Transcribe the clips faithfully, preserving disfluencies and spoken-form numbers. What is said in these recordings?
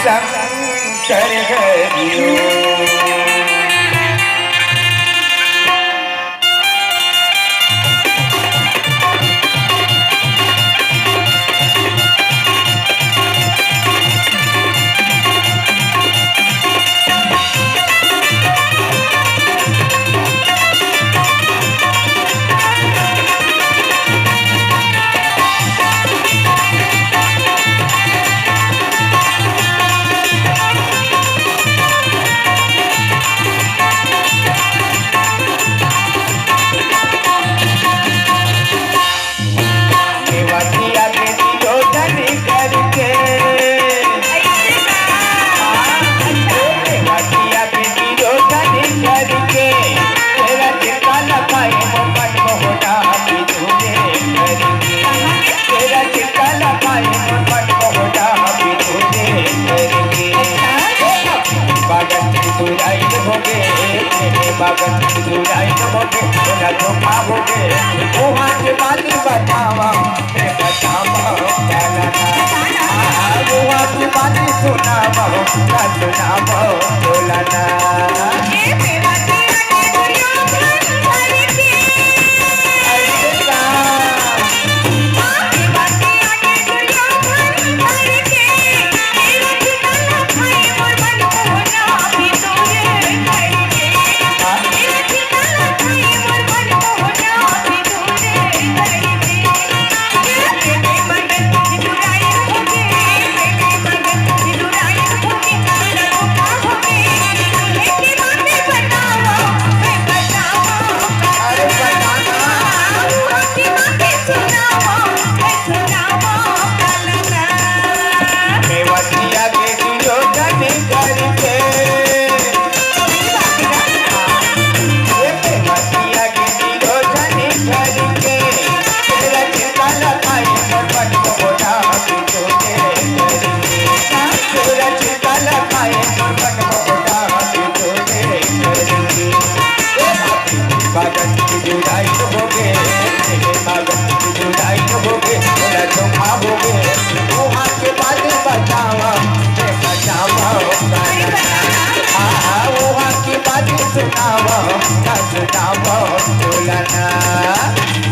शंकर हरि ओम। देवतिया के निरोधन करके, देवतिया के निरोधन करके, तेरा चित्ता लगाए मोर मन को होना भी तूने करके, तेरा चित्ता लगाए मोर मन को होना भी तूने करके। बागन की दुराई होगे, बागन की दुराई होगे, तोला धोखा होगे, वहाँ के बात बतावा, मैं बतावा, क्या लगा? हाँ, वहाँ की बात सुनावा, क्या सुनावा, बोला ना। बागन की जुदाई होगे, बागन की जुदाई होगे, तोला धोखा होगे, वहाँ के बात बतावा, मैं बतावा, हाँ, हाँ, वहाँ की बात सुनावा, ना सुनावा, बोला ना।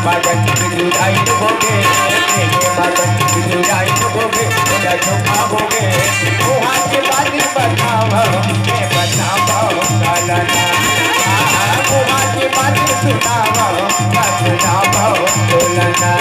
बागन की जुदाई होगे, बागन की जुदाई होगे, तोला धोखा होगे, वहाँ के बात बतावा, मैं बतावा, काला ना। हाँ, वहाँ के बात सुनावा, ना सुनावा, बोला ना।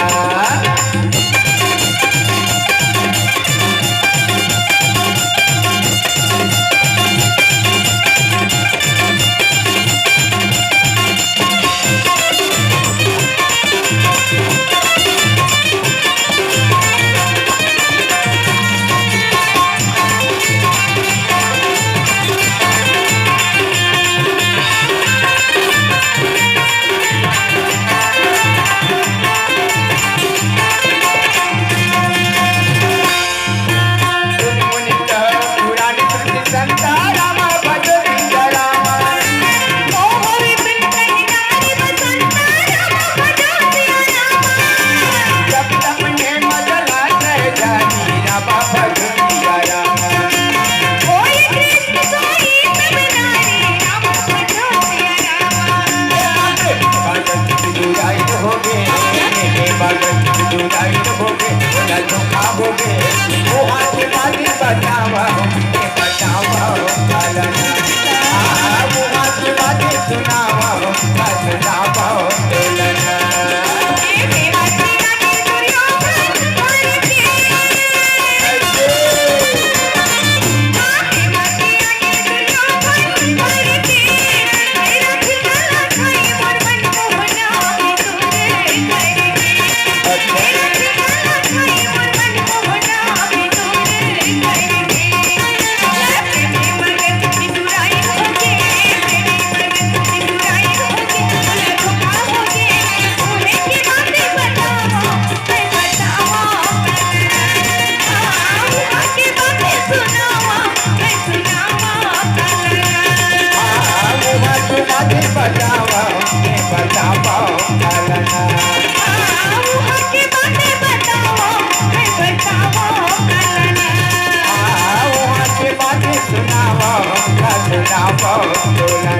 बोलना।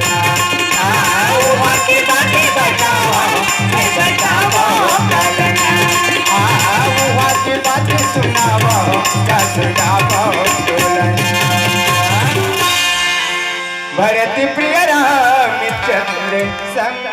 आ, उहाँ के बातें बतावा, मैं बतावा बोलना। आ, उहाँ के बातें सुनावा, का सुनावा बोलना। भरत प्रिय रामचंद्र संग